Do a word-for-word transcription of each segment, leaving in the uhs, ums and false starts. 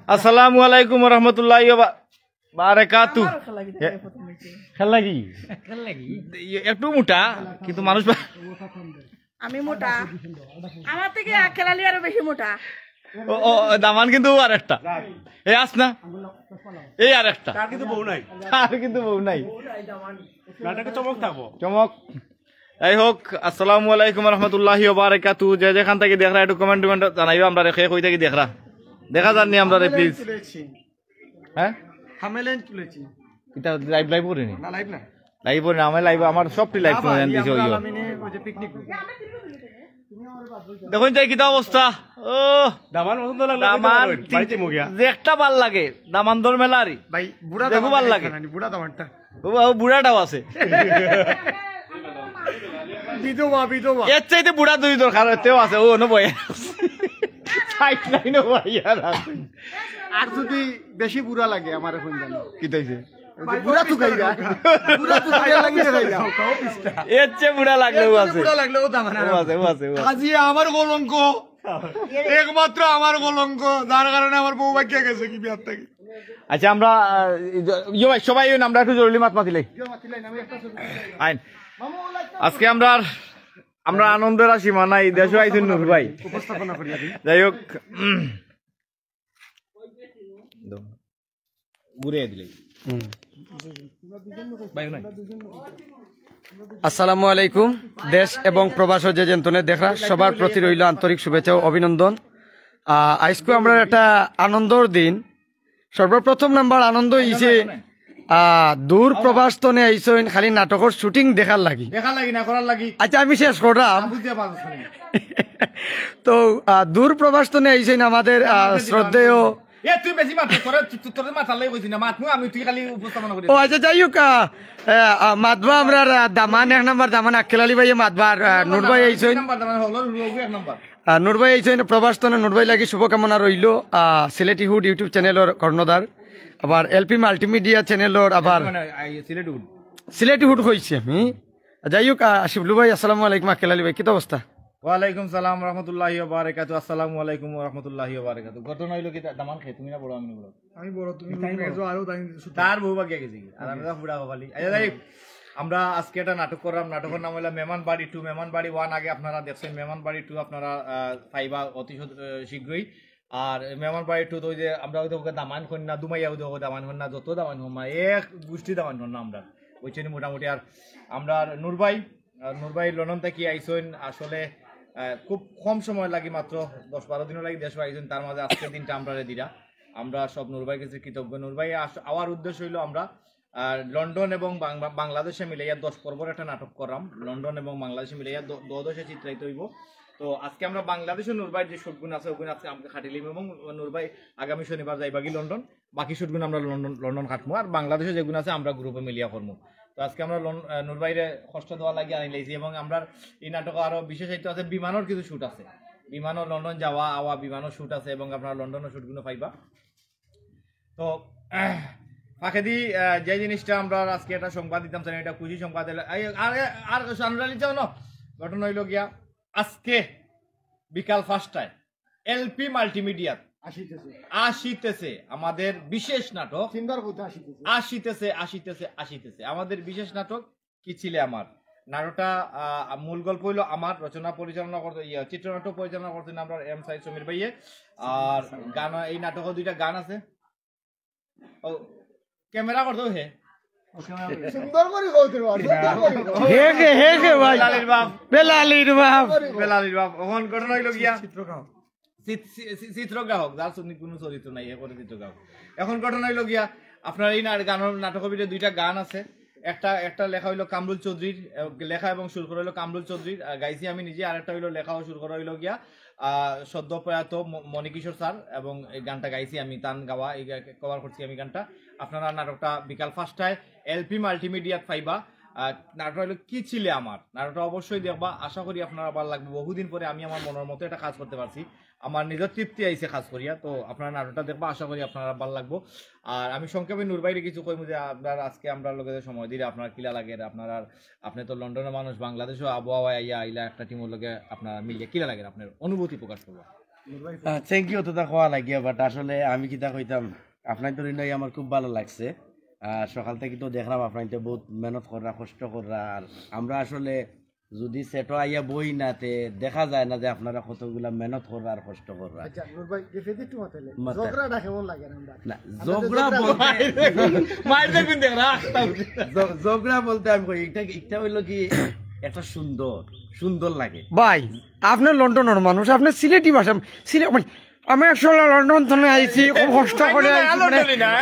আসসালামু আলাইকুম ওয়া রাহমাতুল্লাহি ওয়া বা-, বারাকাতু। খেলা কি? খেলা কি? একটু মোটা, কিন্তু মানুষ বা- আমি মোটা। আমার থেকে আক্কেল আলী আরো বেশি মোটা। ও, ও, দামান কিন্তু ও আরেকটা। এ আস না? এই আরেকটা। তার কিন্তু বউ নাই। তার কিন্তু বউ নাই। নাটকে চমক থাকবো। চমক। যাই হোক, আসসালামু আলাইকুম ওয়া রাহমাতুল্লাহি ওয়া বারাকাতু। যে যেখান থাকি দেখরা একটু comment টমেন্ট জানাইও, আমরারে কে কই থাকি দেখরা। দেখা যার নি আমরারে please। হ্যাঁ? থামেলেন তুলেছি। এটা live, live করি নি? না, live না। Live করি না, আমি live, আমার সবটি live না ভাই, করে দিছে আমরা ওইও। লামিনে ওই যে picnic করি। দেখুন যাই কিতা অবস্থা। ও, দামান পছন্দ লাগলে দামান কইতে পারো, তিন-, বাড়িতে মুগিয়া। যে একটা ভালা লাগে, দামান দর মেলা আরি। ভাই, বুড়া দেখো দামান ভালা লাগে। খানানি, বুড়া দামানটা। ও, ও বুড়াটাও আছে। বিধবা, বিধবা। এর চাইতে বুড়া দুই দরকার, এতেও আছে, ও, অনো বয়ে। Sideline-ও বয়ে আর আছে। আর যদি বেশি বুড়া লাগে, আমার এখন জানো। কিতা অইছে? ওই যে বুড়া তুকাইরা। বুড়া তুকাইরা লাগিয়ে দেয় না। এর চেয়ে বুড়া লাগলেও আছে। বুড়া লাগলেও দামান ও আছে, ও আছে, ও আছে। কাজী আমার কলঙ্ক। একমাত্র আমার কলঙ্ক, যার কারণে আমার বউ ভাগিয়া গেছে কি বিয়ার থাকি। আচ্ছা, আমরা, আহ, ইয়ে ভাই, সবাই অইন, আমরা একটু জরুরি মাত মাতিলাই। আইন। আজকে আমরা আর, আমরা আনন্দের আর সীমা নাই, দেশো আইছইন নূর ভাই। উপস্থাপনা করি আগে। যাই হোক, উম, ঘুরে দিলে। হুম। ভাই, নাই। আসসালামু আলাইকুম। দেশ এবং প্রবাসো যে যেন তনে দেখরা, সবার প্রতি রইল আন্তরিক শুভেচ্ছা ও অভিনন্দন। আহ, আইজকু আমরার একটা আনন্দর দিন। সর্বপ্রথম নাম্বার আনন্দ অইছে, আহ, দূর প্রবাস তনে আইছইন খালি নাটকর shooting দেখার লাগি। দেখার লাগি না, করার লাগি। আচ্ছা, আমি শেষ করলাম। বুঝতে পারছি। তো, আহ, দূর প্রবাস তনে আইছইন আমাদের, আহ, শ্রদ্ধেয় এ, তুই বেশি মাত, তোরে, তু-, তু-, তোরে মাতার লাগি কইছি না, মাত নু আমি, তুই খালি উপস্থাপনা করি। ও আচ্ছা, যাই হোক, আহ, আহ, আহ, মাতবা আমরার, আহ, দামান, এক নাম্বার দামান আক্কেল আলী ভাইয়ে মাতবা, আর, আহ, নূর ভাই আইছইন। নাম্বার দামান হলো, রুগু এক নাম্বার। আহ, নূর ভাই আইছইন, প্রবাস তনে নূর ভাই লাগি শুভকামনা রইল। আহ, সিলেটি হুড YouTube channel-র কর্ণধার, আবার এলপি মাল্টিমিডিয়া channel-র আবার মানে, আই, সিলেট হুড। সিলেটি হুড কইছি আমি। যাই হোক, আহ, শিবলু ভাই, আসসালামু আলাইকুম, আক্কেল আলী ভাই, কিতা অবস্থা? ওয়ালাইকুম সালাম রহমতুল্লাহি ওয়া বারাকাতু। আসসালামু আলাইকুম ওয়া রাহমাতুল্লাহি ওয়া বারাকাতু। ঘটনা অইলো কি, তা-, দামান খে, তুমি না বড়, আমি না বড়? আমি বড়, তুমি তাই বড়। মেজো, আরো তাই ছোট। তার বউ বাকি গেছে কি? আর আমরা বুড়া কপালি। আচ্ছা, যাই হোক, আমরা আজকে একটা নাটক করলাম, নাটকর নাম অইলো মেহমান বাড়ি টু, মেহমান বাড়ি ওয়ান আগে আপনারা দেখছেন, মেহমান বাড়ি টু আপনারা, আহ, পাইবা অতি সত-, আহ, শীঘ্রই। আর মেহমান বাড়ি টু তো ওই যে আমরা ওই দেখো দামান কন্যা, দুমাইয়া ওই দেখো দামান কন্যা, যত দামান কন্যা, এক গোষ্ঠী দামান কন্যা আমরা। ওই জন্য মোটামুটি আর আমরা নূর ভাই, আর নূর ভাই লন্ডন থাকি আইছইন, আসলে, আহ, খুব কম সময় লাগি, মাত্র দশ বারো দিনও লাগি দেশো আইছইন, তার মাঝে আজকের দিনটা আমরারে দিরা। আমরা সব নূর ভাইর কাছে কৃতজ্ঞ। নূর ভাই আস-, আওয়ার উদ্দেশ্য অইলো আমরা, আহ, লন্ডন এবং বাংলা-, বাংলাদেশে মিলাইয়া দশ পর্বর একটা নাটক করলাম। লন্ডন এবং বাংলাদেশে মিলাইয়া দ-, দোদেশে চিত্রায়িত অইবো। তো আজকে আমরা বাংলাদেশে নূর ভাইর যে shoot গুন আছে, ওগুন আজকে আমরা খাটিলিম এবং নূর ভাই আগামী শনিবার যাইবাগি লন্ডন। বাকি shoot গুন আমরা লন্ডন, লন্ডন খাটমু। আর বাংলাদেশে যেগুন আছে আমরা গ্রুপে মিলিয়া করমু। তো আজকে আমরা লন-, আহ, নূর ভাইরে কষ্ট দেওয়া লাগি আনিলাইছি এবং আমরা এই নাটকো আরো বিশেষায়িত আছে, বিমানর কিছু shoot আছে, বিমানও লন্ডন যাওয়া আওয়া বিমানর shoot আছে এবং আপনারা লন্ডনর shoot গুলো পাইবা। তো, আহ, ফাঁকেদি, আহ, যে জিনিসটা আমরা আজকে একটা সংবাদ দিতাম চাই, এটা খুশি সংবাদ এলো। এই, আর, আর সানরালি চাও না? ঘটনা অইলো গিয়া, আজকে বিকাল পাঁচটায় এলপি মাল্টিমিডিয়াত আসিতেছে। আসিতেছে আমাদের বিশেষ নাটক। চিন্তার কথা আসিতেছে। আসিতেছে, আসিতেছে, আসিতেছে। আমাদের বিশেষ নাটক কি ছিলে আমার। নাটকটা, আহ, মূল গল্প অইলো আমার, রচনা পরিচালনা করতে, ইয়া, চিত্রনাট্য পরিচালনা করছেন আমরা এম সাইদ সমীর ভাইয়ে। আর গান, এই নাটকো দুইটা গান আছে। ও, ক্যামেরা করতো হে। সুন্দর করি কও তুই, সুন্দর করি কও। হে কে, হে কে ভাই? বেলালির বাপ। বেলালির বাপ। বেলালির বাপ। অখন ঘটনা অইলো গিয়া। চিত্রগ্রাহক। চিত-, চি-, চি-, চিত্রগ্রাহক, যার শুনি কোনো চরিত্র নাই, এ করে চিত্রগ্রাহক। অখন ঘটনা অইলো গিয়া, আপনার এই না-, গানর নাটকর ভিতরে দুইটা গান আছে। একটা, একটা লেখা অইলো কামরুল চৌধুরীর, আহ, লেখা এবং সুর করা অইলো কামরুল চৌধুরীর, আর গাইছি আমি নিজে। আর একটা অইলো লেখা ও সুর করা অইলো গিয়া, আহ, সদ্য প্রয়াত ম-, মণিকিশোর স্যার, এবং এই গানটা গাইছি আমি, তান গাওয়া, এই গা-, cover করছি আমি গানটা। আপনারা নাটকটা বিকাল পাঁচটায় এলপি মাল্টিমিডিয়াত পাইবা। আহ, নাটকটা অইলো কি ছিলে আমার, নাটকটা অবশ্যই দেখবা, আশা করি আপনারা ভালা লাগবো। বহুদিন পরে আমি আমার মনর মতো একটা কাজ করতে পারছি, আমার নিজর তৃপ্তি আইছে কাজ করিয়া। তো আপনারা নাটকটা দেখবা, আশা করি আপনারা ভালা লাগবো। আর আমি সংক্ষেপে নূর ভাইরে কিছু কইমু যে আপনার আজকে আমরার লগে যে সময় দিলে আপনার কিলা লাগে, আপনার আর, আপনি তো লন্ডনর মানুষ, বাংলাদেশও আবহাওয়ায় আইয়া আইলা একটা টিমর লগে আপনারা মিলিয়া কিলা লাগে, আপনার অনুভূতি প্রকাশ করবা। Thank you. অতটা কওয়া লাগিয়া, বাট আসলে আমি কিতা কইতাম, আপনার তো ঋণই আমার খুব ভালো লাগছে। আর সকাল থেকে তো দেখলাম আপনার তো বহুত মেহনত কররা, কষ্ট কররা। আর আমরা আসলে যদি সেটো আইয়া বই না, তে দেখা যায় না যে আপনারা কতগুলা মেহনত কররা আর কষ্ট কররা। আচ্ছা নূর ভাই, গেছে দিক তোমার তাহলে মাথা- ঝগড়াটা কেমন লাগে? আমরা না, আমরা তো ঝগড়া ঝগড়া বলতে মাইর দেখবেন দেখ রাস্তা উঠে। ঝ- ঝগড়া বলতে আমি কই, এটা এটা হইলো কি, একটা সুন্দর সুন্দর লাগে। ভাই, আপনি লন্ডনের মানুষ, আপনি সিলেটি ভাষা, সিলেট মানে, আমি আসলে লন্ডন থেকে আইছি, খুব কষ্ট করে আইছি, মানে, লন্ডনি না।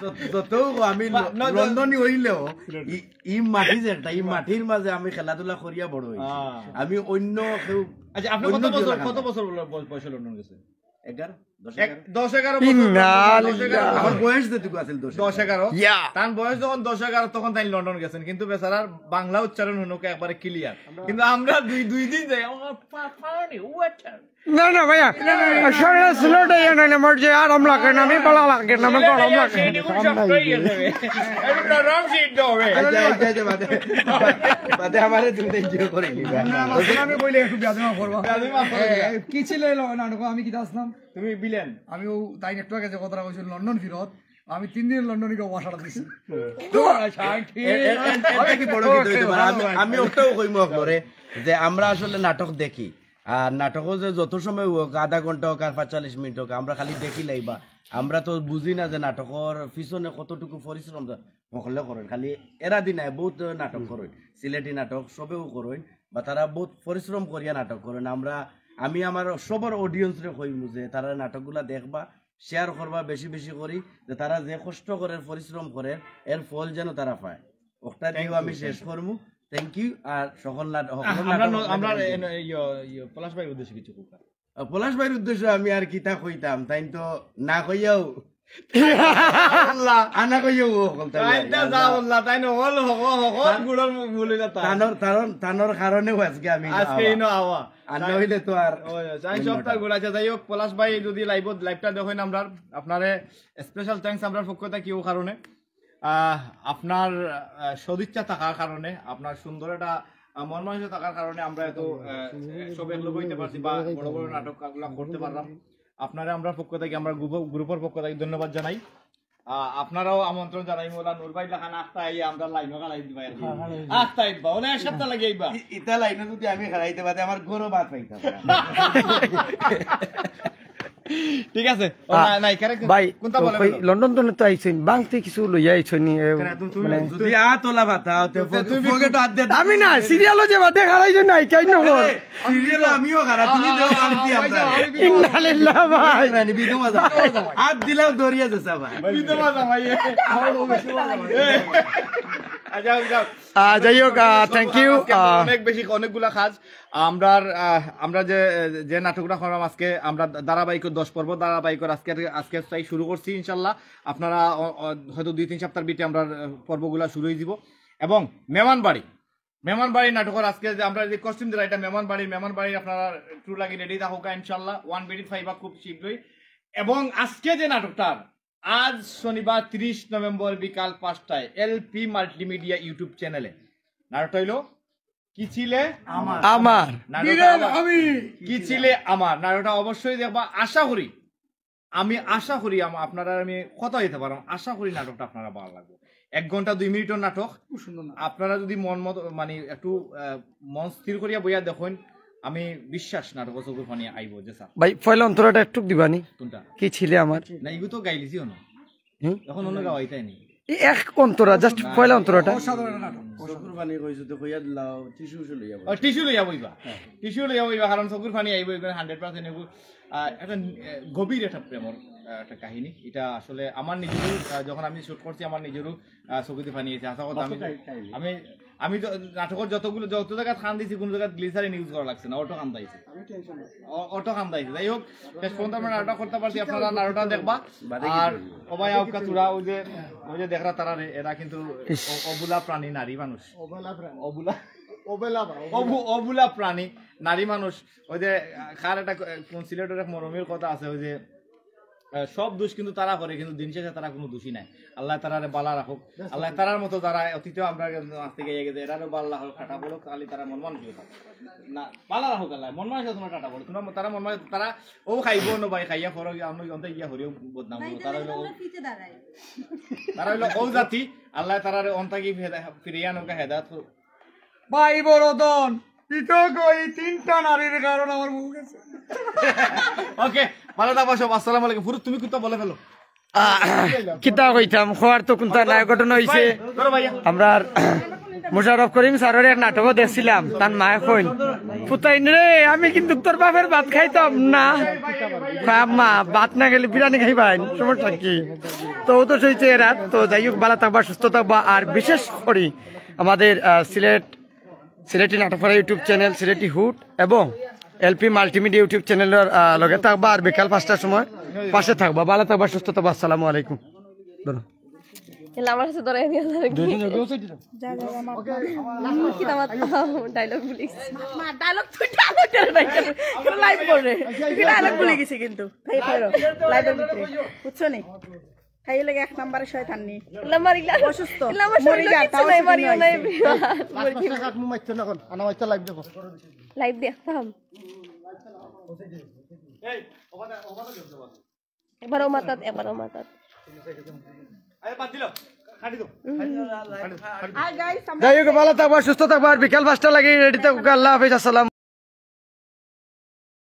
য- যত আমি ল- না, না। লন্ডনি হইলেও ই- ই মাটি যে একটা, ই মাটির মাঝে আমি খেলাধুলা করিয়া বড় হইছি। হ্যাঁ। আমি অন্য কেউ আচ্ছা, আপনি অন্য কত কেউ বছর, লাগান কত না। বছর বয়স- বয়সে লন্ডন গেছেন? এগারো, দশ, এক, এগারো। দশ, এগারো বছর, ইন্না দশ, এগারো লিল্লাহ। বছর। আমার বয়স যেটুকু আছিল দশ, দশ, এগারো। ইয়া। তার বয়স যখন দশ, এগারো, তখন তাই লন্ডন গেছেন, কিন্তু বেচারার বাংলা উচ্চারণ হুনুকে একবারে ক্লিয়ার। কিন্তু আমরা দুই, দুই দিন যাই, আমরা পা-, পানি, water। না, না, ভাইয়া, আসলে সিলেটে ইয়ে নাইলে আমার যে আরাম লাগে না, আমি ভালো লাগে না, আমার গরম লাগে। সিলেটি খুব শক্ত হয়ে গেছে। একটু নরম সিদ্ধ হবে। আচ্ছা, আচ্ছা, আচ্ছা, বাদে, বাদে আমারে তুমি ইয়ে করে নিবা। না, না, আমি কইলে একটু বেয়াদবি মাফ করবা। বেয়াদবি মাফ করবা। এ, কি ছিল এলো নাটক? আমি কিতা আছলাম? তুমি ভিলেন। আমি ও তাই একটু আগে যে কথাটা কইছিল, লন্ডন ফিরত, আমি তিন দিন লন্ডনে গিয়ে বাসাটা দিছি। তো, এ- এ- এ- এটা কি বড় কিছু হইতে পারে? আমি, আমি ওটাও কইমু আপনারে যে আমরা আসলে নাটক দেখি, আর নাটকও যে যত সময় হোক, আধা ঘন্টা হোক আর পঁয়তাল্লিশ মিনিট হোক, আমরা খালি দেখি লাইবা। আমরা তো বুঝি না যে নাটকর পিছনে কতটুকু পরিশ্রম দ- হকলে করেন। খালি এরা দি নায়, বহুত নাটক করেন, সিলেটি নাটক সবেও করেন, বা তারা বহুত পরিশ্রম করিয়া নাটক করেন। আমরা, আমি আমার সবর অডিয়েন্সরে কইমু যে তারা নাটকগুলা দেখবা, শেয়ার করবা বেশি বেশি করি, যে তারা যে কষ্ট করের, পরিশ্রম করের, এর ফল যেন তারা পায়। ওটা দিয়েও আমি শেষ করমু। Thank you. আর সকল নাট-, সকল আমরা নাটক ন-, আমরা আপনাদের এ-, ইয়ে, ইয়ে, পলাশ ভাইয়ের উদ্দেশ্যে কিছু কথা। আহ, পলাশ ভাইয়ের উদ্দেশ্যে আমি আর কিতা কইতাম, তাই তো না কইয়াও আল্লাহ। আনা কইয়াও ও হকল তাই তাই আর তো কি। যা আল্লাহ। আল্লাহ, তাই না? হল হক, হক, তান-, গুড়ার মু-, মূল হইলা তাই। তানর, তানর, তানর কারণেও আজকে আমি আজকে আওয়া। ইনো আওয়া। আর না হইলে তো আর ওই, ওই, আমি অন্য সপ্তাহ না। গুড়া আছে। যাই হোক, পলাশ ভাই যদি লাইভ, লাইভটা দেখেন আমরা, আপনারে স্পেশাল থ্যাঙ্কস আমরার পক্ষ থাকি ও কারণে। আহ, আপনার, আহ, সদিচ্ছা থাকার কারণে, আপনার সুন্দর একটা, আহ, মন মানসিকতা থাকার কারণে আমরা এত, আহ, সব একলগে হইতে পারছি বা বড় বড় নাটকগুলা করতে পারলাম। আপনারে আমরার পক্ষ থাকি, আমরার গ্রুপ, গ্রুপর পক্ষ থাকি ধন্যবাদ জানাই। আহ, আপনারাও আমন্ত্রণ জানাই, মোলা নূর ভাই লাখান আখতা আইয়া আমরা লাইনও গালাই দিবা আর কি। আখতা আইবা, অনেক সপ্তাহ লাগে আইবা। ই-, ইতা লাইনও যদি আমি খাড়াইতে পারি, আমার গরো ভাত পাইতাম না। ঠিক আছে। ও, আ, না, না, এখানে কি-, ভাই, কোনটা বলে কই, বলো? লন্ডন টন্ডন তো আইছইন, বাংতে কিছু লইয়া আইছইন, এ, কেন, তুমি, তুমি মানে, লইছো? যদি আ তোলা ভাতা হতে, তো, তো, তুমি পকেট হাত দে। আমি না, সিরিয়ালও যে বাদে খাড়াই যে নাই, কেন হল? আরে, সিরিয়াল আমিও খাড়া, তুমি দেও, আমি দি আমরা। ইন্না লিল্লাহ ভাই। মানে, বিধবা যা। হাত দিলাও দরিয়া যেসা ভাই। বিধবা যা ভাই। আচ্ছা, আচ্ছা। আহ, যাই হোক, আহ, thank you, আজকে আমরা আহ, অনেক বেশি, অনেকগুলা কাজ। আমরার, আহ, আমরা যে, যে নাটকটা করলাম আজকে, আমরা ধারাবাহিক দশ পর্ব ধারাবাহিক আজকে, আজকে তাই শুরু করছি ইনশাল্লাহ। আপনারা অ-, অ-, হয়তো দুই তিন সপ্তাহের ভিতরে আমরা, আহ, পর্বগুলা শুরু হয়ে দিব। এবং মেহমান বাড়ি, মেহমান বাড়ি নাটকের আজকে যে আমরা যে কস্টিউম দিলাম, এটা মেহমান বাড়ি, মেহমান বাড়ি আপনারা ট্যুর লাগি রেডি থাকুক ইনশাল্লাহ। ওয়ান বিডি ফাইবা খুব শীঘ্রই। এবং আজকে যে নাটকটা, আজ শনিবার তিরিশ নভেম্বর বিকাল পাঁচটায় এলপি মাল্টিমিডিয়া YouTube চ্যানেলে নাটকটা হইলো কি ছিলে আমার। আমার। নাটকটা বিড়াল আবার আমি। কি ছিলে আমার। নাটকটা অবশ্যই দেখবা, আশা করি, আমি আশা করি আম-, আপনারা আমি কথা দিতে পারলাম, আশা করি নাটকটা আপনারা ভালো লাগবে। এক ঘন্টা দুই মিনিটের নাটক। খুব সুন্দর নাটক। আপনারা যদি মন মতো, মানে, একটু, আহ, মন স্থির করিয়া বইয়া দেখেন, আমি বিশ্বাস নাটক চকুর পানি আইব যে স্যার। ভাই, পয়লা অন্তরাটা একটু দিবানি? কোনটা? কি ছিলে আমার? না, এগু তো গাইলিছি হনো। হুম? এখন অন্য গাওয়াইতাই নি। এই এক অন্তরা, just পয়লা অন্তরাটা। অসাধারণ নাটক। চকুর পানি কইছো তো কইয়া দিলাও, টিস্যু উস্যু লইয়া বইবা। ও, টিস্যু লইয়া বইবা। টিস্যু লইয়া বইবা, কারণ চকুর পানি আইব, এগুলো হান্ড্রেড পার্সেন্ট এগুলো, আহ, একটা, আহ, গভীর একটা প্রেমর, আহ, একটা কাহিনী। এটা আসলে আমার নিজেরও, আহ, যখন আমি শুট করছি, আমার নিজেরও, আহ, চকুতে পানি এসে। আশা করতাম আমি, আমি, আমি য-, নাটকের যতগুলো, যত জায়গায় খান দিছি, কোনো জায়গায় গ্লিসারিন ইউজ করা লাগছে না, অটো খান দিছি। অ-, অটো খান দিছি। যাই হোক, শেষ পর্যন্ত আমরা নাটক করতে পারছি, আপনারা নাটকটা দেখবা। আর ও ভাই, আউকা চূড়া, ওই যে, ওই যে দেখরা তারা রে, এরা কিন্তু ইস। অ-, অবলা প্রাণী, নারী মানুষ। অবলা প্রাণী। অবলা। অবলা বা অবলা। অবু-, অবলা প্রাণী, নারী মানুষ। ওই যে, আহ, কার একটা, আহ, কোন সিলেটের এক মরমীর কথা আছে, ওই যে, আহ, সব দোষ কিন্তু তারা করে, কিন্তু দিন শেষে তারা কোনো দোষী নাই। আল্লাহ তারারে বালা রাখুক। আল্লাহ তারার মতো যারা অতীতে আমরা আস্তে গিয়ে গেছে, এরারও বালা হোক, কাটা পড়ুক, খালি তারা মন মানসিকতা না, বালা রাখুক আল্লাহ, মন মানসিকতা তোমার কাটা পড়ুক। তোমরা, তারা মন মানসিক, তারা ও খাইবো না ভাই, খাইয়া পড়ো, আমরা অন্তে গিয়া হরিও বদনাম করবো। তারা হইলো ও, তারা হইলো ও জাতি, আল্লাহ তারারে অন্তা কি ফিরে আনোকা হেদায়ত করুক। ভাই বড় দন, ইতো কই তিনটা নারীর কারণ আমার বউ গেছে। ওকে, ভালো থাকবা সব। আসসালামু আলাইকুম। ফুরুত, তুমি কুত্তা বলে ফেলো। আহ, কিতা কইতাম, খোয়ার তো কুন্তা নাই, ঘটনা হইছে। ধরো ভাইয়া। আমরা মোশাররফ করিম স্যারের এক নাটকও দেখছিলাম, তার মায়ে কইন, "পুতাইন রে, আমি কিন্তু তোর বাপের ভাত খাইতাম না।" কয়, "আম্মা, ভাত না খেলে বিরিয়ানি খাইবাইন, সমস্যা কি?" তো ও তো সইছে এরা। তো যাই হোক, ভালো থাকবা, সুস্থ থাকবা, আর বিশেষ করি আমাদের আহ, সিলেট সিলেটি নাটকপাড়া YouTube চ্যানেল, সিলেটি হুট এবং এলপি মাল্টিমিডিয়া YouTube চ্যানেলের আহ, লগে থাকবা। আর বিকাল পাঁচটার সময় পাশে থাকবা। ভালো থাকবা, সুস্থ থাকবা। আসসালামু আলাইকুম। ধরো। এলা আমার কাছে ধরে আমি আর দুইজন যোগ হচ্ছে এটা। কিতা মাত? ডায়লগ ভুলে গেছি। মা, ডায়লগ তুই ডায়লগ করে নাই কেন? কেন লাইভ করে? তুই ডায়লগ ভুলে গেছি কিন্তু। তাই করো। লাইভের ভিতরে। বুঝছো নি? তাই লাগে এক নম্বরে শয়তান নি। ইলা আমার ইলা। অসুস্থ। ইলা আমার মরে শরীরে যা, কিচ্ছু তাও নাই, ছুটি মারিও নাই। নাই। পাঁচ পাঁচটা কাট মুখ মারতো না এখন। আনা মারতো লাইভ দেখো। লাইভ দেখতাম। এবারও মাতাত, এবারও মাতাত। আরে বাদ দিল। কাটি দাও। যাই হোক, ভালো থাকবা, সুস্থ থাকবা, আর বিকাল পাঁচটা লাগে রেডি থাকবা। আল্লাহ হাফেজ, আসসালাম।